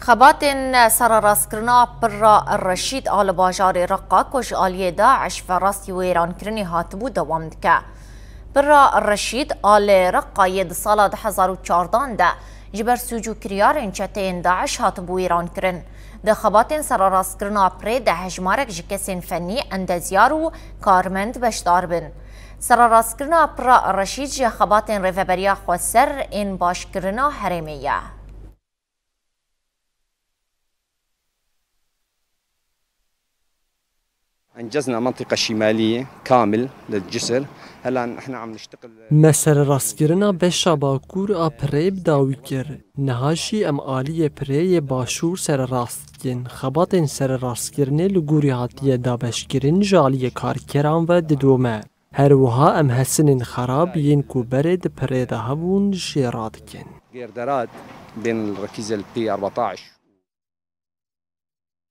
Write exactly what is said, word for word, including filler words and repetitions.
Xebatên sererastkirina Pirra Reşîd a li bajarê Reqa ku ji aliyê DAIŞ ve rastî wêrankirinê hatibû dewam dike. Pirra Reşîd a li Reqayê di sala du hezar û çardan de ji ber sûc û kiryarên çeteyên DAIŞ hatibû wêrankirin. Di xebatên sererastkirina pirê de hejmarek ji kesên fennî, endezyar û karmend beşdar bin. Sererastkirina Pirra Reşîd ji xebatên Rêveberiya Xweser ên başkirina herêmê ye. أنجزنا منطقة شمالية كامل للجسر. هلا نحن عم نشتغل. Me sererastkirina beşa bakur a pirê bi dawî kir. Niha jî em aliyê pirê yê başûr sererast dikin. Xebatên sererastkirinê li gorî hatiye dabeşkirin ji aliyê karkeran ve didome. Her wiha em hesinên xerab yên ku berê di pirê de hebûn jê radikin. غير درات بين الركيزة ال بي أربعتعش.